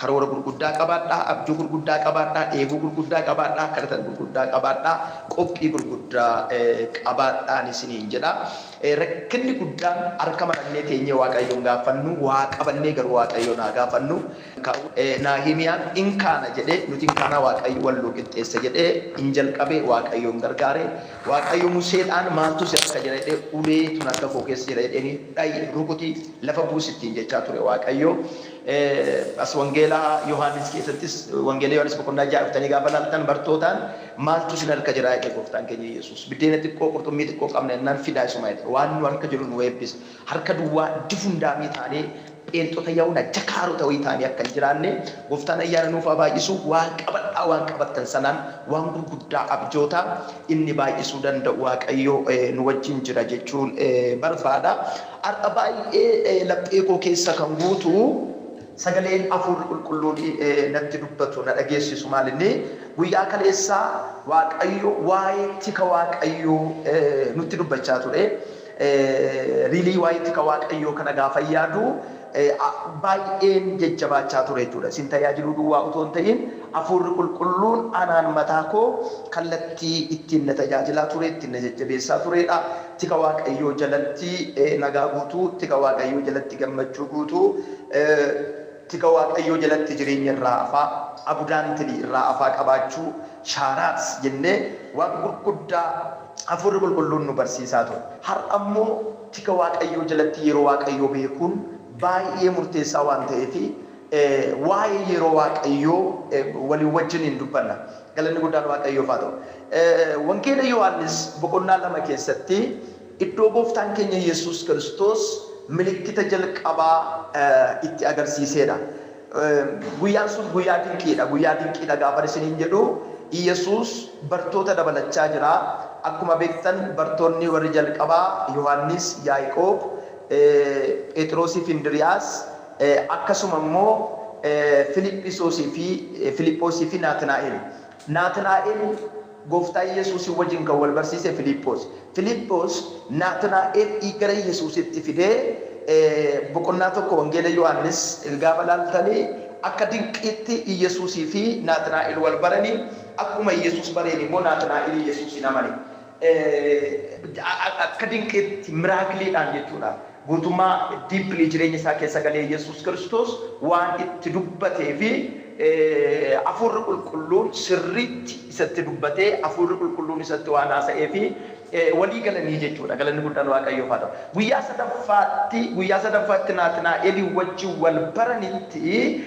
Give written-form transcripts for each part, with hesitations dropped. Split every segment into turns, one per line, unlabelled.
Karoora gurguddaa qabaadhaa, abjuu gurguddaa qabaadhaa, dheebuu gurguddaa qabaadhaa, kadhata gurguddaa qabaadhaa, qophii gurguddaa qabaadhaan isiniin jedha. Rakkinni guddaan harka marannee teenyee Waaqayyoon gaafannu, waa qabannee garuu Waaqayyoon haa gaafannu. Naahimiyaan in kaana jedhee, nuti in kaana, Waaqayyo wal nuu qixxeessa jedhee in jalqabe, Waaqayyoon gargaare. Waaqayyo Museedhaan "Maaltu si harka jira?" jedhee, "Uleetu harka koo keessa jira" jedheeni, "Dhayi, rukutii lafa buusittiin" jechaa ture Waaqayyo. As Wangeelaa Yohaannis keessattis, Wangeela Yohaannis boqonnaa 6 dhuftanii gaafa laaltan, bartootaan "Maaltu isin harka jira?" jedhe Gooftaan keenya Yesuus. "Biddeena xiqqoo, qurxummii xiqqoo qabna" jennaan, "Fidaa isuma" jedhe. Waan nu harka jiru nu eebbisa. Harka duwwaa difundaamii taanee, pheenxota yaa'uun jakaarota wayii taanee akka hin jiraanne Gooftaan ayyaana nuuf haa baay'isu. Waan qabadhaa, waan qabattan sanaan waan gurguddaa abjoota inni baay'isuu danda'u Waaqayyo nu wajjin jira jechuun barbaada. Har'a baay'ee laphee koo keessa kan guutu, sagaleen Hafuurri Qulqulluun natti dubbatu, na dhageessisu maalinni? Guyyaa kaleessaa Waaqayyo waa'ee tika Waaqayyoo nutti dubbachaa ture. Really, waa'ee tika Waaqayyoo kana gaafa yaadu baay'een jajjabaachaa ture jechuudha. Isin tajaajiluu duwwaa otoo hin ta'in, Hafuurri Qulqulluun anaan mataa koo kallattii ittiin na tajaajilaa ture, ittiin na jajjabeessaa turedha. Tika Waaqayyoo jalatti nagaa guutuu, tika Waaqayyoo jalatti gammachuu guutuu, tika Waaqayyoo jalatti jireenya irraa afaa, abundantly irraa afaa qabaachuu, shaaraat jennee waan gurguddaa Hafuurri Qulqulluun nu barsiisaa ture. Har'a immoo tika Waaqayyoo jalatti yeroo Waaqayyoo beekuun baay'ee murteessaa waan ta'eef, waa'ee yeroo Waaqayyoo walii wajjin hin dubbanna. Galanni guddaan Waaqayyoof haa ta'u. Wangeela Yohaannis boqonnaa 2 keessatti iddoo Gooftaan keenya Yesuus Kiristoos milikkita jalqabaa itti agarsiisedha. Guyyaan sun guyyaa dinqiidha. Guyyaa dinqiidha gaafa isiniin jedhu, Yesuus bartoota dabalachaa jira. Akkuma beektan, bartoonni warri jalqabaa Yohaannis, Yaaqoob, Phexrosii fi Indiriyaas, akkasuma immoo Filiphosii fi Naatinaa'el. Naatinaa'el Gooftaa Yesuusii wajjin kan wal barsiise Filiphos. Filiphos Naatinaa'el gara Yesuusitti fidee, boqonnaa 1 Wangeela Yohaannis gaafa laaltanii, akka dinqiitti Yesuusii fi Naatinaa'el wal baranii, akkuma Yesuus bareen immoo Naatinaa'el Yesuusin amane. Akka dinqiitti, miracleiidhaan jechuudha. Guutummaa deeply jireenya isaa keessa galee Yesuus Kiristoos waan itti dubbatee fi Hafuurri Qulqulluun sirriitti isatti dubbatee, Hafuurri Qulqulluun isatti waan haasa'ee fi walii galanii jechuudha. Galanni guddaan Waaqayyoof haa ta'u. Guyyaa sadaffaatti Naatinaa'elii wajjin wal baranitti,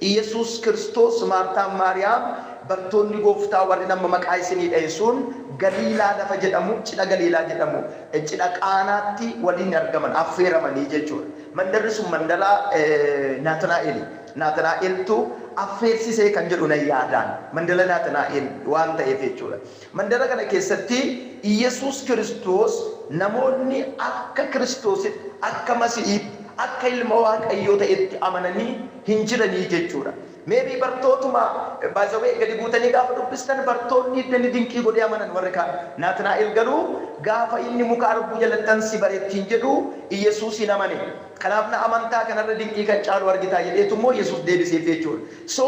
Yesuus Kiristoos, Maartaan, Maariyaam, bartoonni Gooftaa warri nama maqaa isinii dha'e sun Galiilaa lafa jedhamu, cidha Galiilaa jedhamu, cidha Qaanaatti waliin argaman, affeeramanii jechuudha. Mandarri sun mandara Naatanaa'eli. Naatanaa'eltu affeersisee kan jedhu nan yaadaan, mandara Naatanaa'el waan ta'eef jechuudha. Mandara kana keessatti Yesuus Kiristoos namoonni akka Kiristoositti, akka Masi'iitti, akka ilma Waaqayyoo ta'etti amananii hin jiranii jechuudha. Maybe bartootuma baay'ee gadi buutanii gaafa dubbistan, bartoonni iddani dinqii godhee amanan warri kaan. Naatnaa'el garuu gaafa inni "Muka arbuu jalattan si bareettiin" jedhu Yesuus hin amane. Kanaaf "Na amantaa kanarra dinqii kan caalu argitaa" jedheetu immoo Yesuus deebiseef jechuudha. So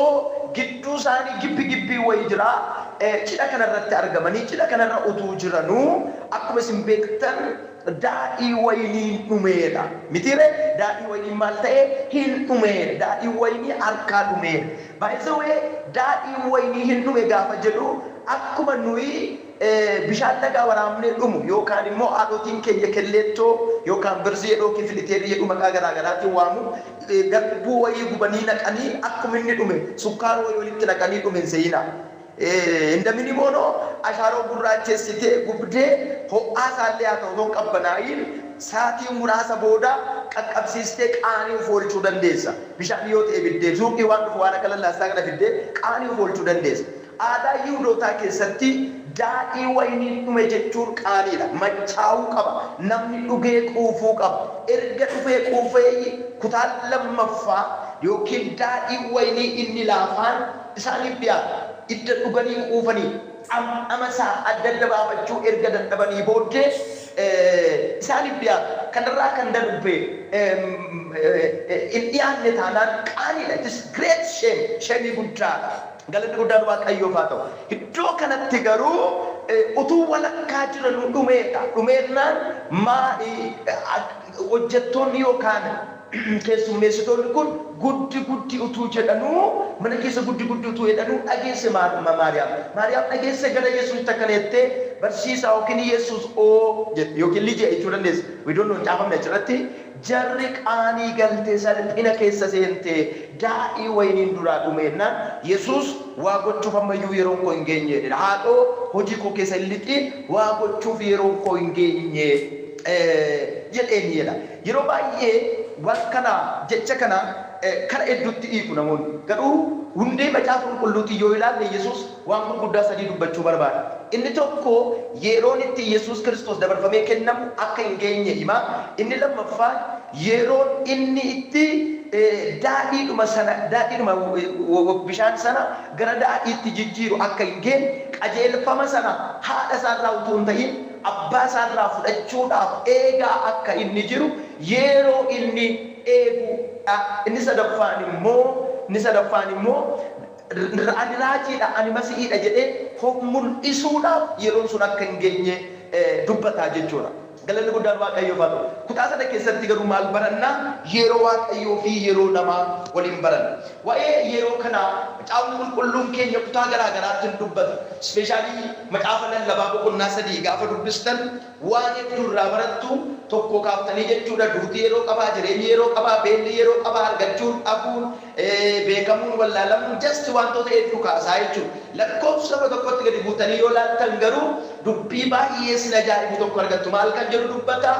gidduu isaanii gibbi gibbii wayii jira. Cidha kanarratti argamanii, cidha kanarra utuu jiranuu, akkuma isin beektan, daadhii wayiniin dhumeedha. Mitiire, daadhii wayiniin maal ta'e? Hin dhumeedha. Daadhii wayinii harkaa dhumeedha. By the way, daadhii wayinii hin dhume gaafa jedhu, akkuma nuyi bishaan dhagaa waraabnee dhumu, yookaan immoo haadhotiin keenya kelleettoo yookaan birzii jedhu yookiin filiteerii jedhu, maqaa garaa garaatiin waamu, garbuu wayii gubanii naqanii akkuma inni dhume, sukkaara wayii walitti naqanii dhume hin seeyina. Indamin immoo ashaaroo gurraachessitee gubdee, ho'aa isaallee haa ta'u otoo hin qabbanaa'iin, saatii muraasa booda qaqqabsiistee qaanii of oolchuu dandeessa. Bishaan yoo ta'e biddee suuqii waan dhufu, waan akka lallaastaa kana fiddee qaanii of oolchuu dandeessa. Aadaa Yihuudootaa keessatti daadhii wayiniin dhume jechuun qaaniidha. Machaa'uu qaba. Namni dhugee quufuu qaba. Erga dhufee quufee kutaan lammaffaa yookiin daadhii wayinii inni laafaan isaaniif dhiyaata. Idda dhuganii quufanii dhamdhama isaa adda adda baafachuu erga dadhabanii booddee isaaniif dhiyaata. Kanarraa kan darbe hin dhiyaanne taanaan qaaniidha. It is great shame. Shame guddaadha. Galanni guddaan Waaqayyoof haa ta'u. Iddoo kanatti garuu utuu walakkaa jiranuu dhumeedha. Dhumeennaan maa hojjettoonni yookaan keessummeessitoonni kun guddi guddi utuu jedhanuu, mana keessa guddi guddi utuu jedhanuu dhageesse Maariyaam. Maariyaam dhageesse, gara Yesuusitti akkana jettee, "Barsiisaa yookiin Yesuus oo" jette, yookiin lijee jechuu dandeessa. We don't know, caafamne achirratti. Jarri qaanii galtee, salphina keessa seentee, daadhii wayiniin duraa dhumeennaan, Yesuus, "Waa gochuuf ammayyuu yeroon koo hin geenye," jedhe. "Haadhoo, hojii koo keessa hin lixiin, waa gochuuf yeroon koo hin geenye," jedheen jedha. Yeroo baay'ee waan kana, jecha kana kara hedduutti hiiku namoonni. Garuu hundee Macaafa Qulqulluutii yoo ilaalle, Yesuus waan gurguddaa sadii dubbachuu barbaada. Inni tokko, yeroon itti Yesuus Kiristoos dabarfamee kennamu akka hin geenye hima. Inni lammaffaan, yeroon inni itti daadhiidhuma sana, daadhiidhuma bishaan sana gara daadhiitti jijjiiru akka hin geenye, qajeelfama sana haadha isaarraa utuu hin ta'in abbaa isaarraa fudhachuudhaaf eegaa akka inni jiru, yeroo inni eeguudha. Inni sadaffaan immoo ani raajiidha, ani masi'iidha jedhee of mul'isuudhaaf yeroon sun akka hin geenye dubbataa jechuudha. Galanni guddaan Waaqayyoof haa ta'u. Kutaa sana keessatti garuu maal barannaa? Yeroo Waaqayyoo fi yeroo namaa waliin baranna. Waa'ee yeroo kanaa Macaafni Qulqulluun keenya kutaa garaa garaatti hin dubbata. Especially Macaafa Lallabaa boqonnaa 3 gaafa dubbistan waan hedduu irraa barattu, tokko kaaftanii jechuudha. Duuti yeroo qabaa, jireenyi yeroo qabaa, beelli yeroo qabaa, argachuun, dhabuun, beekamuun, wallaalamuun, just wantoota hedduu kaasaa jechuudha. Lakkoofsa saba tokkotti gadi buutanii yoo laattan garuu dubbii baay'ee sin ajaa'ibu tokko argattu. Maal kan jedhu dubbata?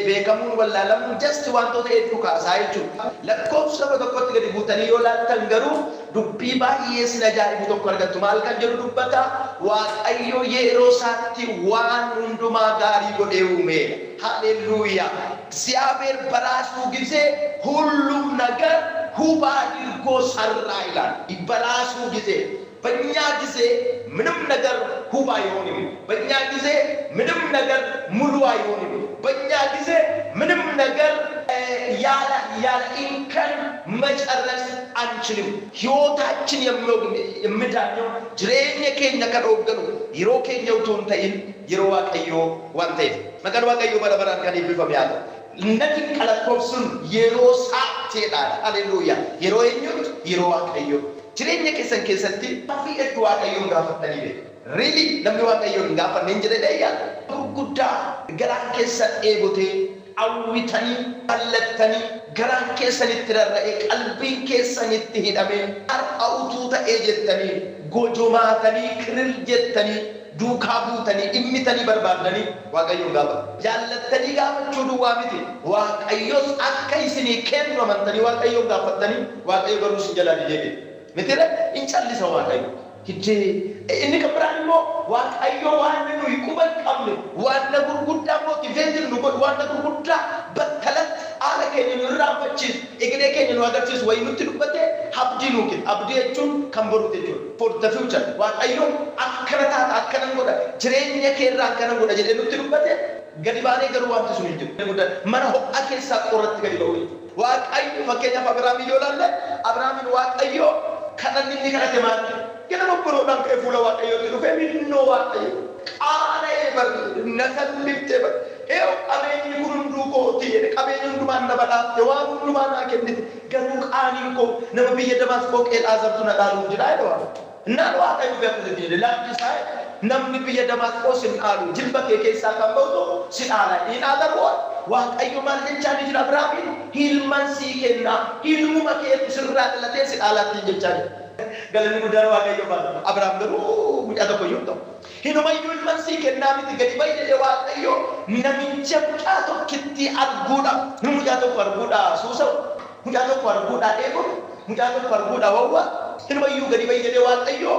Beekamuun, wallaalamuun, just wantoota hedduu kaasaa jechuudha. Lakkoofsa saba tokkotti gadi buutanii yoo laattan garuu dubbii baay'ee sin ajaa'ibu tokko argattu. Maal kan jedhu dubbata? Waaqayyo yeroo isaatti waan hundumaa gaarii godhee uumeera. Haleluuyaa. እግዚአብሔር በራሱ ጊዜ ሁሉም ነገር ውብ አድርጎ ሰራ ይላል። በራሱ ጊዜ። በእኛ ጊዜ ምንም ነገር ውብ አይሆንም። በእኛ ጊዜ ምንም ነገር ሙሉ አይሆንም። በእኛ ጊዜ ምንም ነገር ያለ እንከን መጨረስ አንችልም። ህይወታችን የሚዳኘው፣ jireenya keenya kan hoogganu yeroo keenya utuu hin ta'in yeroo Waaqayyoo waan ta'eef, maqaan Waaqayyoo bara baraan kan eebbifame haa ta'u. Nati lakkoofsuun yeroo saatteedhaan, haleluuyaa, yeroo eenyutti? Yeroo Waaqayyoo. Jireenya keessan keessatti gaaffii hedduu Waaqayyoon gaafattanii beeku? Really, namni Waaqayyoon hin gaafanne hin jedhe dheeyyaa. Gurguddaa garaan keessan dheebotee, hawwitanii, jallattanii, garaan keessanitti rarra'ee, qalbiin keessanitti hidhamee, har'a utuu ta'ee jettanii, gojomaatanii, kiril jettanii, duukaa buutanii, dhimmitanii, barbaaddanii Waaqayyoon gaafatu. Jaallattanii gaafachuu duwwaa miti. Waaqayyos akka isinii kennu amantanii Waaqayyoon gaafattanii, Waaqayyo garuu isin jalaa didee beeku. Mitire hin callisa Waaqayyo. Hiddee inni kan biraan immoo, Waaqayyo waan nuyi quba hin qabne, waan gurguddaa motivate nu godhu, waan gurguddaa battalatti haala keenya nu irraanfachiisu, egeree keenya nu agarsiisu wayii nutti dubbate, abdii nuu kenna. Abdii jechuun kan boruuti jechuudha. For the future. Waaqayyo akkana taata, akkanan godha, jireenya kee irraa akkanan godha jedhee nutti dubbate, gadi baanee garuu wanti sun hin jiru. Mana ho'aa keessaa qorratti gadi ba'u jechuudha. Waaqayyo fakkeenyaaf Abiraamiin yoo ilaalle, Abiraamiin Waaqayyo kadhanni inni kadhate maal? Ganama boroodhaan ka'ee fuula Waaqayyootti dhufee, minnoo Waaqayyo qaana'ee bar, na salliftee bar. Eew, qabeenyi kun hunduu kooti jedhe, qabeenya hundumaan na badhaafte, waan hundumaa naa kennite, garuu qaaniin koo nama biyya Damaasqoo Qeel'aazartu na dhaaluuf jira jedhe Waaqayyo. Naan Waaqayyo dhufee akkasitti jedhe, "Lakkisaa, namni biyya Damaasqoo sin dhaalu, jilba kee keessaa kan ba'utu si dhaala." In other word, Waaqayyo maal jechaa ni jira Abiraamiin? Ilman sii kennaa, ilmuma keetu sirraa dhalatee si dhaalaattiin jechaa jira. Galanni guddaan Waaqayyo baata. Abiraam garuu mucaa tokko iyyuu hin ta'u. Hinumayyuu ilman sii kennaa miti, gadi bahi jedhee Waaqayyo namicha mucaa tokkitti arguudha. Nu mucaa tokko arguudha suusa'u, mucaa tokko arguudha dheebu, mucaa tokko arguudha wawwa. Hinumayyuu gadi bahi jedhee Waaqayyo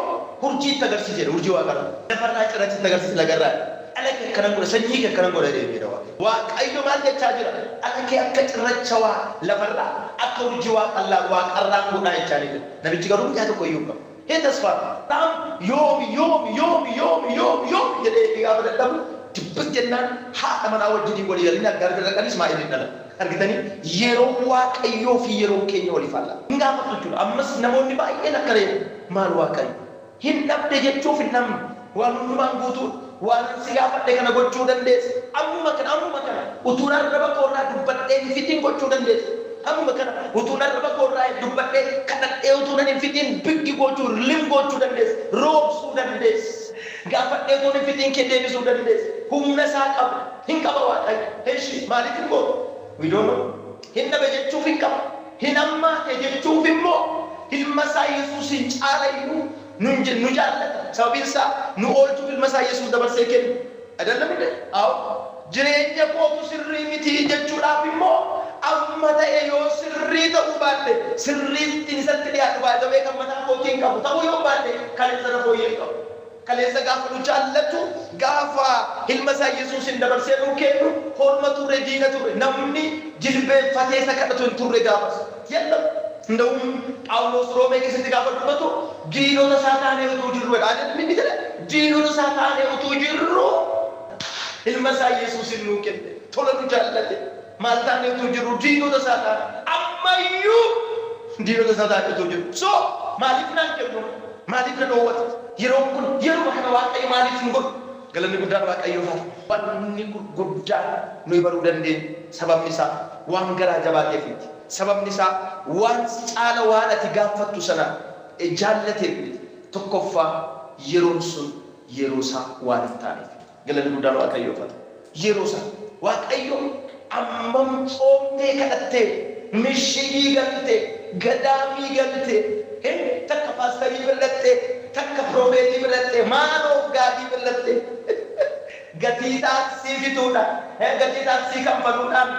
urjii itti agarsiise, urjii waaqarra. Lafarraa cirracha itti agarsiise lagarraa. Dhala kee akkanan godha, sanyii kee akkanan godha jedhee Waaqayyo. Waaqayyo maal jechaa jira? Dhala kee akka cirracha waa lafarraa, akka urjii waaqarraa waaqarraan godhaa jechaa jira. Namichi garuu mucaa tokko iyyuu hin qabu. Hee, ተስፋ በጣም yoom, yoom, yoom, yoom, yoom, yoom jedhee gaafa dadhabu Dibbik jennaan haadha manaa wajjin walii galanii Aggaar bira dhaqanii Ismaa'eel dhalan. Argitanii, yeroo Waaqayyoo fi yeroon keenya walii faallaa. Hin gaafatu jechuudha. Ammas namoonni baay'een akkana jedhu. Maal Waaqayyo? Hin dhabde jechuuf hin dhabne. Waan hundumaan guutuudha. Waan si gaafadhe kana gochuu dandeessa. Ammuma kana, ammuma kana utuun arraba koorraa dubbadhee hin fixin gochuu dandeessa. Ammuma kana utuun arraba koorraa dubbadhee kadhadhee utuun hin fixin biggi gochuu, lim gochuu dandeessa. Roobsuu dandeessa. Gaafadhee utuun hin fixin kee deebisuu dandeessa. Humna isaa qaba. Hin qaba Waaqayyo. Eshi, maaliif hin gootu? We don't know. Hin dhabe jechuuf hin qaba. Hin hammaate jechuuf immoo ilma isaa Yesuusin caalayyuu nu jaallata. Sababiin isaa nu oolchuuf ilma isaa Yesuus dabarsee kennu. አይደለም እንዴ? አዎ. Jireenya kootu sirrii miti jechuudhaaf immoo amma ta'e yoo sirrii ta'uu baadhe, sirriitti isatti dhiyaatu baay'ee kan mataa kootiin qabu ta'uu yoo baadhe, kaleessa na fooyyee qabu. Kaleessa gaafa nu jaallatu, gaafa ilma isaa Yesuusin dabarsee nuu kennu, horma turre, diina turre, namni jilbeenfatee isa kadhatu hin turre gaafas. የለም. እንደውም ጳውሎስ ሮሜ keessatti gaafa dubbatu, diinota isaa taanee utuu jirru jedha. አይደለም inni jedhe, diinota isaa taanee utuu jirru ilma isaa Yesuusin nuu kenne. Tola nu jaallate. Maal taanee utuu jirru? Diinota isaa taane. Ammayyuu diinota isaa taanee utuu jirru. So maaliif naan kennu? Maaliif na dhoowwata? Yeroon kun yeruma kana Waaqayyo maaliif hin godhu? Galanni guddaan Waaqayyoof haa ta'u. Wanni guddaan nuyi baruu dandeenyu, sababni isaa waan garaa jabaateef miti. Sababni isaa waan caala waan ati gaafattu sana jaallateef miti. Tokkoffaa, yeroon sun yeroo isaa waan hin taaneef. Galanni guddaan Waaqayyoof haa ta'u. Yeroo isaa Waaqayyo ammam tsoomtee kadhattee, mishigii galtee, gadaamii galtee, takka paastarii filattee, takka piroobeetii filattee, maaloo gaadii filattee, gatii taaksii fituudha, gatii taaksii kanfaluudhaan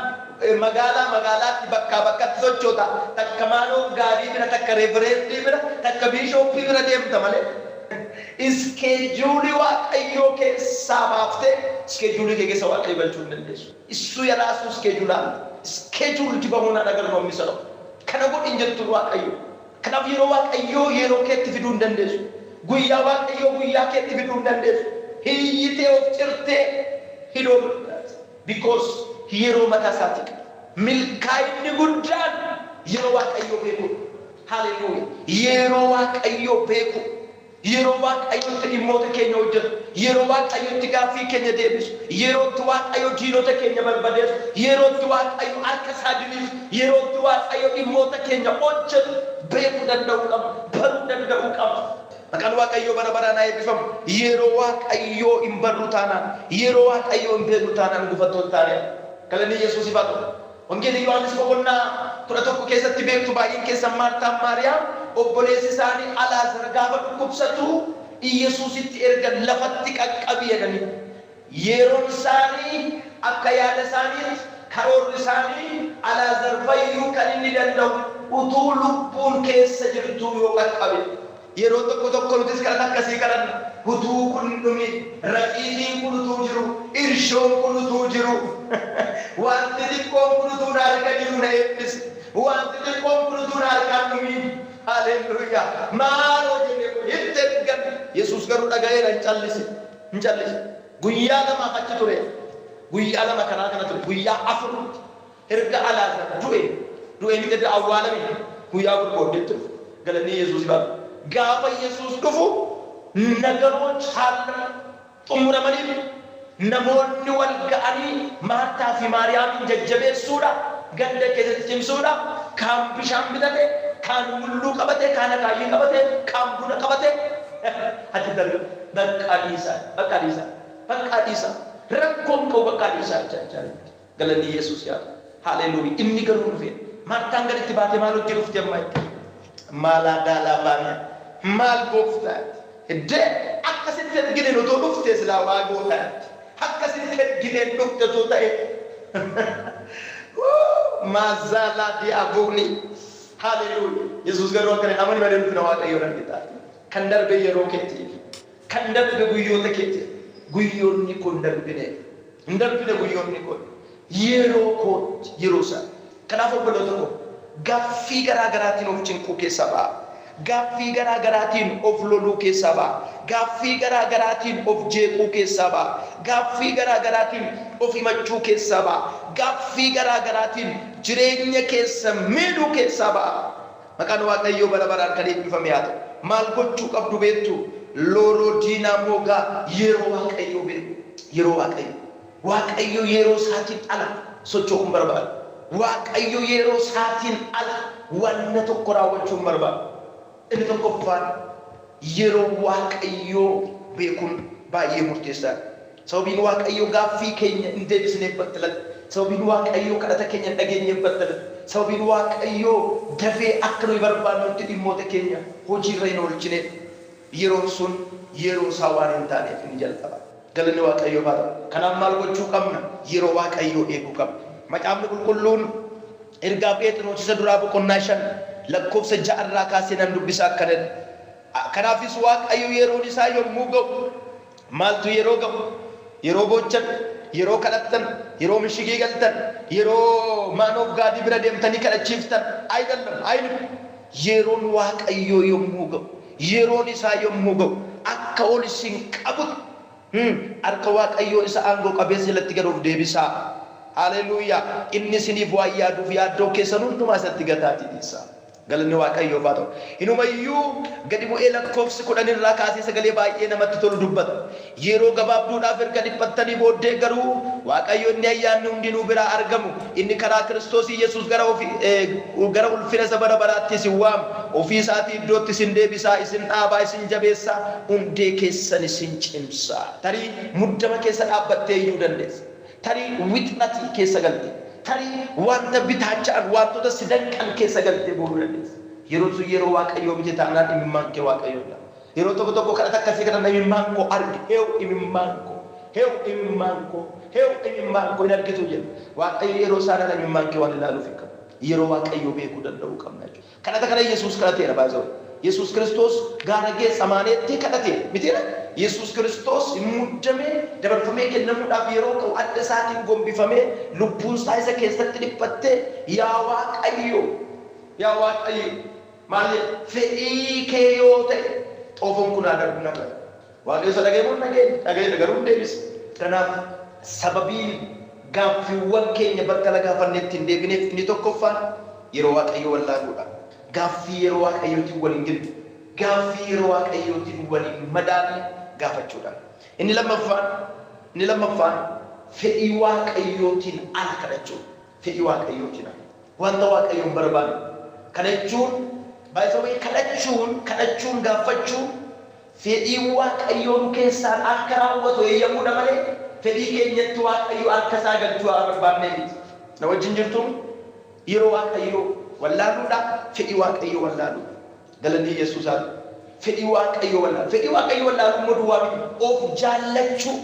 magaalaa magaalaatti, bakkaa bakkatti sochoota, takka maaloo gaadii bira, takka reverendii bira, takka biishooppii bira deemta malee. Schedule Waaqayyoo keessaa baaftee schedule kee keessa Waaqayyo galchuu hin dandeessu. እሱ የራሱ schedule አለ። Schedule በሆነ ነገር ነው የሚሰራው። Kana godhin jettu Waaqayyo. Kanaaf yeroo Waaqayyoo yeroo keetti fiduu hin dandeessu. Guyyaa Waaqayyoo guyyaa keetti fiduu hin dandeessu. Hiyyitee of cirtee hidhoo, because yeroo mataa isaatii qaba. Milkaa'inni guddaan yeroo Waaqayyoo beeku. Haleluuya. Yeroo Waaqayyoo beeku. Yeroo Waaqayyotti dhimmoota keenya hojjetu. Yeroo Waaqayyotti gaaffii keenya deebisu. Yerootti Waaqayyo diinota keenya barbadeessu. Yerootti Waaqayyo harka isaa diriirsu. Yerootti Waaqayyo dhimmoota keenya hojjetu beekuu danda'uu qabna. Baruu danda'uu qabna. Maqaan Waaqayyoo bara baraan haa eebbifamu. Yeroo Waaqayyoo hin barru taanaan, yeroo Waaqayyoo hin beeknu taanaan, gufattoota taanee. Galanni Yesuusiif haa ta'u. Wangeelli Yohaannis boqonnaa 11 keessatti beektu baay'een keessan, Maartaan Maariyaam obboleessi isaanii Alaazar gaafa dhukkubsatu Iyesuusitti ergan, lafatti qaqqabi jedhanii. Yeroon isaanii akka yaada isaaniitti, karoorri isaanii Alaazar fayyuu kan inni danda'u utuu lubbuun keessa jirtuu yoo qaqqabe. Yeroo tokko tokko nutis kadhata akkasii kadhanna. Utuu kun hin dhumin, raqiitiin kun utuu jiru, irshoon kun utuu jiru, wanti xiqqoon kun utuu na harka jiru na eebbisi. Wanti xiqqoon kun utuu na harkaan dhumin. Haleluuyaa. Maaloo jennee kun itti ergan. Yesuus garuu dhaga'eera, hin callise. Hin callise. Guyyaa 2f achi ture. Guyyaa 2 karaa kana ture. Guyyaa 4 erga Alaazar du'e. Du'e miti, erga awwaalame. Guyyaa 4 booddee ture. Galanni Yesuus baatu. Gaafa Yesuus dhufu ነገሮች haala xumuramaniiru. Namoonni wal ga'anii Maartaa fi Maariyaamin jajjabeessuudha. Ganda keessatti cimsuudha. Kaan bishaan bitate, kaan mulluu qabate, kaan akaayii qabate, kaan buna qabate. Achitti argamu. Bakka dhiisaa, bakka dhiisaa, bakka dhiisaa. Rakkoon qabu, bakka dhiisaa jechaa. Galanni Yesuus yaa. Haleluuyaa. Inni garuu dhufe. Maartaan gaditti baatee maal hojii dhufte amma itti? Maalaa daalaa baaniyaa? Maal gooftaa? Iddee akkasitti ergineen otoo dhufte silaa waa gootaa. Akkasitti ergineen dhufte otoo ta'e. Maazaalaa diyaabuni. Haleluuyaa. Yesuus garuu akkana amani malee dhufna Waaqayyoon argita. Kan darbe yeroo keetiif. Kan darbe guyyoota keetiif. Guyyoonni kun darbine. Hin darbine guyyoonni kun. Yeroo kootti, yeroo isaa. Kanaaf obboloota koo, gaaffii garaa garaatiin of cinquu keessa ba'a. Gaaffii garaa garaatiin of loluu keessaa ba'a. Gaaffii garaa garaatiin of jeequu keessaa ba'a. Gaaffii garaa garaatiin of himachuu keessaa ba'a. Gaaffii garaa garaatiin jireenya keessa miidhuu keessaa ba'a. Maqaan Waaqayyoo bara baraan kan eebbifame haa ta'u. Maal gochuu qabdu beektu? Looroo diinaa moogaa yeroo Waaqayyoo beeku. Yeroo Waaqayyoo. Waaqayyo yeroo isaatiin ala socho'uu hin barbaadu. Waaqayyo yeroo isaatiin ala wanna tokko raawwachuu hin barbaadu. Inni tokkoffaan yeroo Waaqayyoo beekuun baay'ee murteessaadha. Sababiin Waaqayyo gaaffii keenya hin deebisneef battalatti, sababiin Waaqayyo kadhata keenya hin dhageenyeef battalatti, sababiin Waaqayyo dafee akka nuyi barbaannutti dhimmoota keenya hojiirra hin oolchineef yeroon sun yeroo isaa waan hin taaneef inni jalqaba. Galanni Waaqayyoof haa ta'u. Kanaaf maal gochuu qabna? Yeroo Waaqayyoo eeguu qabna. Macaafni Qulqulluun ergaa Pheexiroos isa duraa boqonnaa 5 lakkoofsa 6 irraa kaasee nan dubbisa akkana jedha. Kanaafis Waaqayyo yeroon isaa yommuu ga'u, maaltu yeroo ga'u? Yeroo boochan, yeroo kadhattan, yeroo mishigii galtan, yeroo man of God bira deemtanii kadhachiiftan ayidallam ayinu. Yeroon Waaqayyoo yommuu ga'u, yeroon isaa yommuu ga'u, akka ol isin qabutti harka Waaqayyoo isa aangoo qabeessa jalatti gad of deebisaa. Haleluuyaa! Inni isiniif waan yaaduuf yaaddoo keessan hundumaa isatti gataatii dhiisaa. Galanni Waaqayyoof haa ta'u. Hinumayyuu gadi bu'ee lakkoofsi 10 irraa kaasee sagalee baay'ee namatti tolu dubbata. Yeroo gabaabduudhaaf erga dhiphattanii booddee garuu Waaqayyo inni ayyaanni hundinuu biraa argamu, inni karaa Kiristoos Yesuus gara ofii gara ulfina isa bara baraatti isin waame, ofii isaatii iddootti isin deebisaa, isin dhaabaa, isin jabeessaa, hundee keessan isin cimsaa. Tarii muddama keessa dhaabbattee iyyuu dandeessa. Tarii wixratii keessa galtee, tarii wanta bitaacha'an, waantota si danqan keessa galtee boonuu dandeessa. Yeroon sun yeroo Waaqayyoo miti taanaan imimmaan kee Waaqayyoon ilaala. Yeroo tokko tokko kadhata akkasii kadhanna imimmaan koo arge, heew imimmaan koo, heew imimmaan koo, heew imimmaan koo hin argitu jenna. Waaqayyo yeroo isaan ala imimmaan kee waan ilaaluuf hin qabu. Yeroo Waaqayyoo beekuu danda'uu qabna jechuudha. Kadhata kana Yesuus kadhateera by the way. Yesuus Kiristoos gaara Geetsamaneetti kadhateera. Mitiira? Yesuus Kiristoos hin muddamee dabarfamee kennamuudhaaf yeroo ka'u adda isaatiin gombifamee lubbuun isaa isa keessatti dhiphattee yaa Waaqayyo yaa Waaqayyo maal jedhe fedhii kee yoo ta'e xoofoon kun haa darbu narra. Waaqayyo isa dhaga'e moo hin dhageenye? Dhaga'eera garuu hin deebisne. Kanaaf sababiin gaaffiiwwan keenya battala gaafannetti hin deebineef inni tokkoffaan yeroo Waaqayyoo wallaaluudha. Gaaffii yeroo Waaqayyootiin wal hin gitne, gaaffii yeroo Waaqayyootiin wal hin madaalle gaafachuudha. Inni lammaffaan inni lammaffaan fedhii Waaqayyootiin ala kadhachuudha. Fedhii Waaqayyootiin ala. Wanta Waaqayyo hin barbaanne. Kana jechuun by the way kadhachuun kadhachuun gaaffachuun Fedhiin Waaqayyoo nu keessaan akka raawwatu eeyyamuudha malee fedhii keenyatti Waaqayyo harka isaa galchuu haa barbaannee miti. Na wajjin jirtuu? Yeroo Waaqayyoo wallaaluudha, fedhii Waaqayyoo wallaaluudha. Galanni Yesuus haa ta'u. Fedhii Waaqayyoo wallaalu. Fedhii Waaqayyoo wallaaluu immoo duwwaa miti. Of jaallachuu,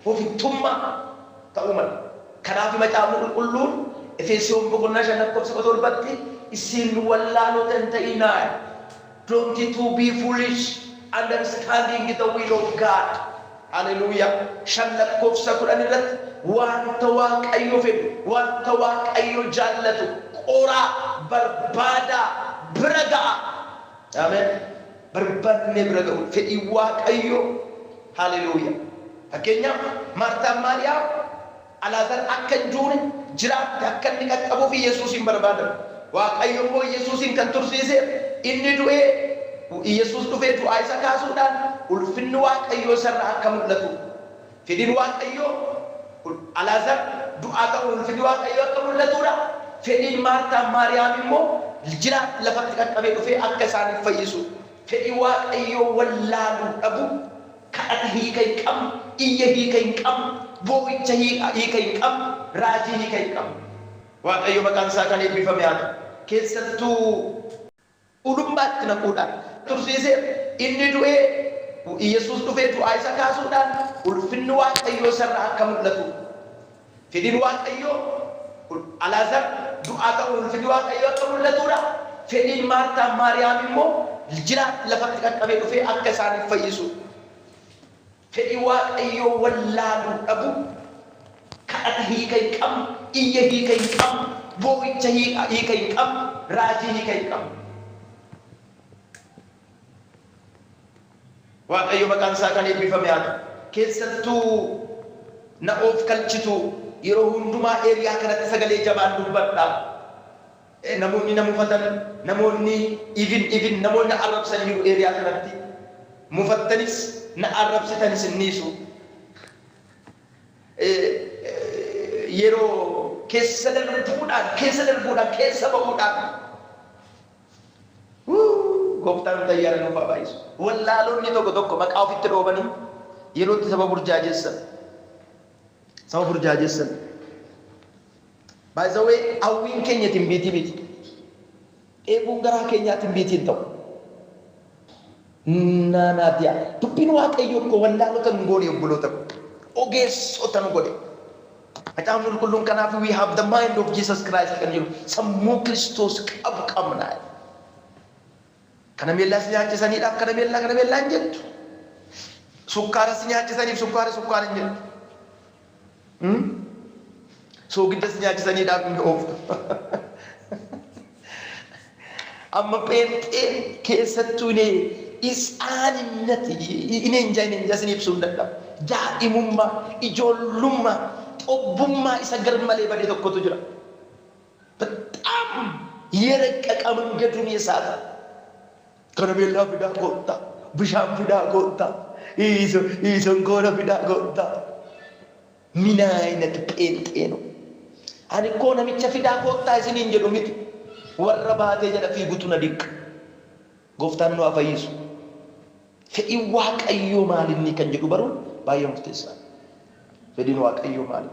ofittummaa ta'uu mala. Kanaaf Macaafni Qulqulluun Efesoon boqonnaa 5 lakkoofsa 17tti isin wallaalota hin ta'inaa. Don't to be foolish, understanding the will of God. Haleluuyaa. 5 lakkoofsa 10 irratti wanta Waaqayyo fedhu, wanta Waaqayyo jaallatu qoraa, barbaadaa, bira ga'a. Ameen. Barbaannee bira ga'u fedhii Waaqayyo. Haleluuyaa. Fakkeenyaaf Maartaan Maariyaam Alaazar akka hin duune, jiraatte akka inni qaqqabuuf Iyyasuusiin barbaadan. Waaqayyo immoo Iyyasuusiin kan tursiiseef inni du'ee Iyyasuus dhufee du'aa isa kaasuudhaan ulfinni Waaqayyoo isarraa akka mul'atuuf. Fedhiin Waaqayyoo Alaazar du'aa ka'uun ulfinni Waaqayyoo akka mul'atuudha. Fedhiin Maartaaf Maariyaam immoo jiraatti lafatti qaqqabee dhufee akka isaaniif fayyisuudha. Fedhii Waaqayyoo wallaaluu dhabuu. Kadhata hiika hin qabne, iyya hiika hin qabne, boo'icha hiika hin qabne, raajii hiika hin qabne. Waaqayyo maqaan isaa kan eebbifame haa ta'u. Keessattuu tuulummaatti naquudhaan tursiiseera. Inni du'ee Iyyasuus dhufee du'aa isa kaasuudhaan ulfinni Waaqayyoo isarraa akka mul'atuuf. Fedhiin Waaqayyoo Alaazar du'aa ka'uun ulfinni Waaqayyoo akka mul'atuudha. Fedhiin Maartaaf Maariyaam immoo jiraatti lafatti qaqqabee dhufee akka isaaniif fayyisuudha. Fedhii Waaqayyoo wallaaluu dhabuu, kadhata hiika hin qabne, iyya hiika hin qabne, boo'icha hiika hin qabne, raajii hiika hin qabne. Waaqayyo maqaan isaa kan eebbifame haa ta'u. Keessattuu na of kalchitu yeroo hundumaa area kanatti sagalee jabaan dubbadha. Namoonni na mufatan, namoonni even namoonni arrabsan jiru area kanatti. Mufattanis na arrabsitanis hin dhiisu. Yeroo keessa darbuudhaan, keessa darbuudhaan, keessa ba'uudhaan, Gooftaan nuti ayyaana nuuf haa baay'isu. Wallaalonni tokko tokko maqaa ofitti dhoobanii yeroo itti saba burjaajessan. Saba burjaajessan. By the way, hawwiin keenya timbiitii miti. Dheebuun garaa keenyaa timbiitii hin ta'u. Naanaatiyaa. Dubbiin Waaqayyoo koo wallaalota nu goone, obboloota ko. Ogeessota nu godhe. Macaafni Qulqulluun kanaaf "We have the mind of Jesus Christ" kan jedhu, sammuu Kiristoos qabu qabna. Kana meellaa si nyaachisaniidhaaf kana meellaa, kana meellaa hin jettu. Sukkaara si nyaachisaniif sukkaara, sukkaara hin jettu. Soogidda si nyaachisaniidhaaf hin ooftu. Amma pheenxeen keessattuu inni isaaninnati inni inja inni inja isin ibsuu hin danda'amu. Daa'imummaa, ijoollummaa, xobbummaa isa garmalee bade tokkotu jira. በጣም የረቀቀ መንገዱን የሳተ። ከረሜላ fidaa koottaa, bishaan fidaa koottaa, sonkoora fidaa koottaa. ምን አይነት ጴንጤ ነው? Ani koo namicha fidaa koottaa isiniin jedhu miti. Warra baatee jala fiigutu na dinqa. Gooftaan nu haa fayyisu. Fedhiin Waaqayyoo maalinni kan jedhu baruun baay'ee murteessaadha. Fedhiin Waaqayyoo maali?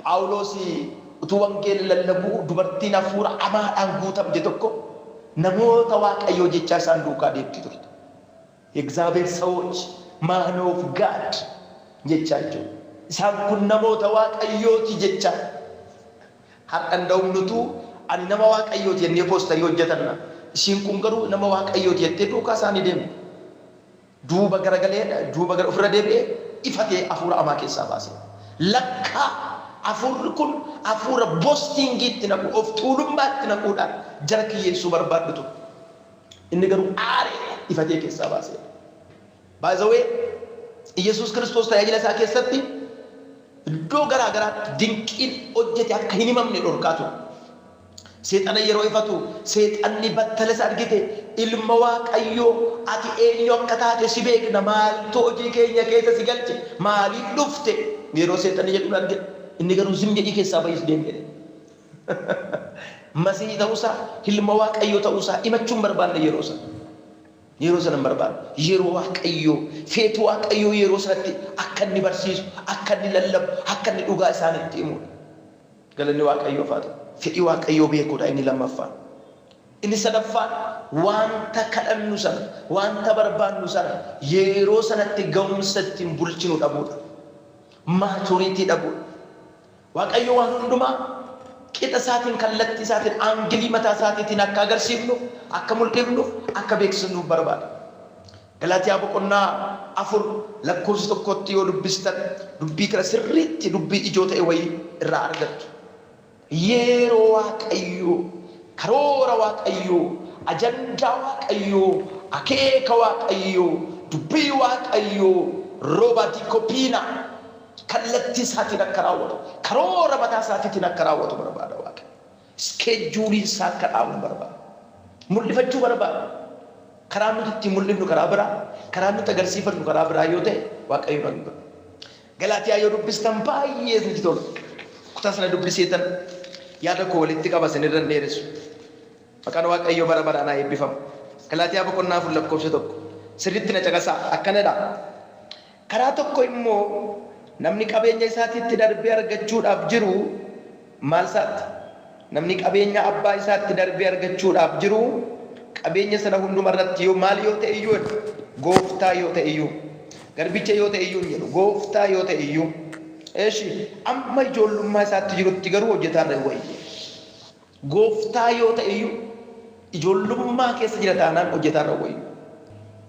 Phaawulos utuu wangeela lallabuu dubartiin hafuura hamaadhaan guutamte tokko namoota Waaqayyoo jechaa isaan duukaa deemti turte. የእግዚአብሔር ሰዎች፣ man of God jechaa jechuudha. Isaan kun namoota Waaqayyooti jechaa. Har'a nda'umnutu ani nama Waaqayyooti jennee poostarii hojjetanna. Ishiin kun garuu nama Waaqayyooti jettee duukaa isaanii deemti. Duuba garagalee, duuba gara ofirra deebi'ee ifatee hafuura hamaa keessaa baase. Lakkaa hafuurri kun hafuura boastingiitti naqu, of tuulummaatti naquudhaan jara kiyyeessuu barbaaddu ture. Inni garuu aaree ifatee keessaa baase. By the way, Yesuus Kiristoos tajaajila isaa keessatti iddoo garaa garaatti dinqiin hojjete akka hin himamne dhorkaa ture. Seexana yeroo ifatu, seexanni battala isa argite, "Ilma Waaqayyoo ati eenyu akka taate si beekna, maaltu hojii keenya keessa si galche, maaliif dhufte?" yeroo seexanni jedhuun arge. Inni garuu zim jedhii keessaa bayis deem jedhe. Masihii ta'uusaa, ilma Waaqayyoo ta'uusaa himachuu hin barbaanne yeroo sana. Yeroo sana hin barbaanne. Yeroo Waaqayyoo, feetu Waaqayyoo yeroo sanatti akka inni barsiisu, akka inni lallabu, akka inni dhugaa isaanitti himudha. Galanni Waaqayyoof haa ta'u. Fedhii Waaqayyoo beekuudha inni lammaffaan. Inni sadaffaan wanta kadhannu sana, wanta barbaannu sana yeroo sanatti ga'umsa ittiin bulchinu dhabuudha. Maturity dhabuudha. Waaqayyo waan hundumaa qixa isaatiin, kallattii isaatiin, angle mataa isaatiitiin akka agarsiifnu, akka mul'ifnuuf, akka beeksisnuuf barbaada. Galaatiyaa boqonnaa 4 lakkoofsa 1tti yoo dubbistan dubbii kana sirriitti dubbii ijoo ta'e wayii irraa argattu. Yeroo Waaqayyoo, karoora Waaqayyoo, ajandaa Waaqayyoo, akeeka Waaqayyoo, dubbii Waaqayyoo rooba dikopiina kallattii isaatiin akka raawwatu, karoora mataa isaatiitiin akka raawwatu barbaada Waaqayyo. Schedule isaa akka dhaabu barbaada. Mul'ifachuu barbaada. Karaa nuti ittiin mul'ifnu karaa biraa, karaa nuti agarsiifannu karaa biraa yoo ta'e, Waaqayyo nu godha. Galaatiyaa yoo dubbistan baay'ee isinitti tola. Kutaa sana dubbiseetan yaada koo walitti qaba, isin irra hin dheeressu. Maqaan Waaqayyoo bara baraan haa eebbifamu. Galaatiyaa boqonnaa 4 lakkoofsa 1. Sirriitti na caqasaa, akkanadha. Karaa tokko immoo namni qabeenya isaatiitti darbee argachuudhaaf jiru maal isaatti? Namni qabeenya abbaa isaatti darbee argachuudhaaf jiru qabeenya sana hundumarratti yoo maal yoo ta'e iyyuu, gooftaa yoo ta'e iyyuu, garbicha yoo ta'e iyyuu hin jedhu, gooftaa yoo ta'e iyyuu. Eeshi, amma ijoollummaa isaatti jirutti garuu hojjetaarra hin wayye. Gooftaa yoo ta'e iyyuu ijoollummaa keessa jira taanaan hojjetaarra wayyu.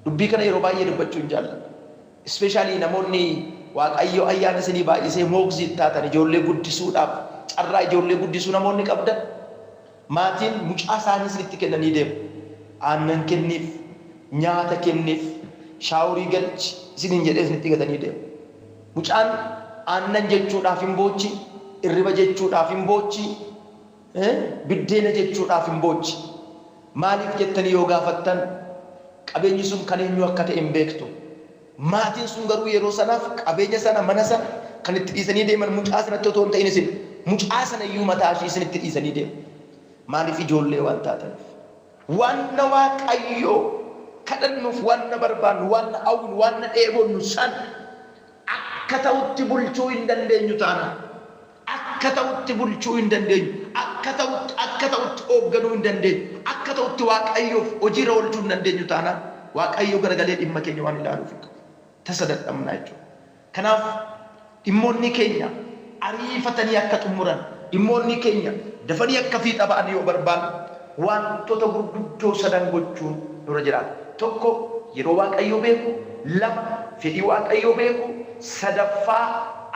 Dubbii kana yeroo baay'ee dubbachuu hin jaalladha. Especially namoonni Waaqayyo ayyaana isinii baay'isee moogzii taatan, ijoollee guddisuudhaaf carraa ijoollee guddisuu namoonni qabdan, maatiin mucaa isaanii isinitti kennanii deemu. Aannan kenniif, nyaata kenniif, Shaaworii galchi isiniin jedhee isinitti gatanii deemu. Mucaan aannan jechuudhaaf hin boochi, irriba jechuudhaaf hin boochi, biddeena jechuudhaaf hin boochi. Maaliif jettanii yoo gaafattan, qabeenyi sun kan eenyu akka ta'e hin beektu. Maatiin sun garuu yeroo sanaaf qabeenya sana, mana sana kan itti dhiisanii deeman mucaa sanatti otoo hin ta'in isin. Mucaa sana iyyuu mataa ishii isinitti dhiisanii deemu. Maaliif? Ijoollee waan taataniif. Waanna Waaqayyoo kadhannuuf, waanna barbaannu, waanna hawwinu, waanna dheebonnu san akka ta'utti bulchuu hin dandeenyu taanaan, akka ta'utti bulchuu hin dandeenyu, akka ta'utti hoogganuu hin dandeenyu, akka ta'utti Waaqayyoof hojiirra oolchuu hin dandeenyu taanaan, Waaqayyo garagalee dhimma keenya waan ilaaluuf hin qabu. Tasa dadhabnaa jechuudha. Kanaaf dhimmoonni keenya ariifatanii akka xumuran, dhimmoonni keenya dafanii akka fiixa ba'an yoo barbaanne, wantoota gurguddoo sadan gochuun nurra jiraata. Tokko, yeroo Waaqayyoo beeku; lama, fedhii Waaqayyoo beeku; sadaffaa,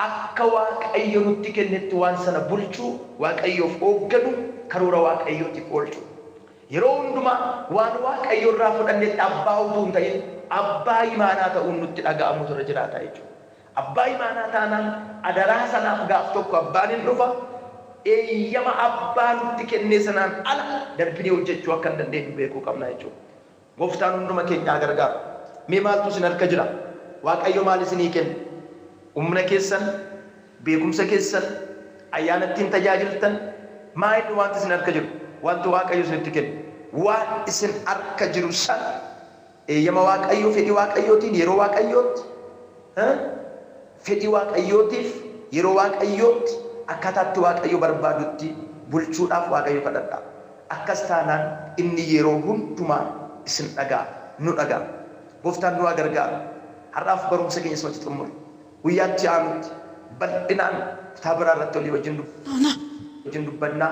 akka Waaqayyo nutti kennetti waan sana bulchuu, Waaqayyoof hoogganu, karoora Waaqayyootiif oolchuu. Yeroo hundumaa waan Waaqayyo irraa fudhannetti abbaa utuu hin ta'in abbaa imaanaa ta'uun nutti dhaga'amutu irra jiraata jechuudha. Abbaa imaanaa taanaan adaraa sanaaf gaaf tokko abbaan hin dhufa. Eeyyama abbaa nutti kennee sanaan ala darbinee hojjechuu akka hin dandeenyu beekuu qabna jechuudha. Gooftaan hunduma keenyaa gargaaru. Mee maaltu isin harka jira? Waaqayyo maal isinii kenna? Humna keessan, beekumsa keessan, ayyaana ittiin tajaajiltan, maa inni wanti isin harka jiru? Wanti Waaqayyo isinitti kennu. Waan isin harka jiru sana eeyyama Waaqayyoo, fedhii Waaqayyootiin, yeroo Waaqayyootti, fedhii Waaqayyootiif, yeroo Waaqayyootti, akkaataatti Waaqayyo barbaadutti bulchuudhaaf Waaqayyo kadhadhaa. Akkas taanaan inni yeroo hundumaa isin dhagaa, nu dhagaa. Gooftaan nu haa gargaaru. Har'aaf barumsa keenya isumatti xumura. Guyyaatti aanutti bal'inaan kutaa biraa irratti olii wajjin dubbannaa.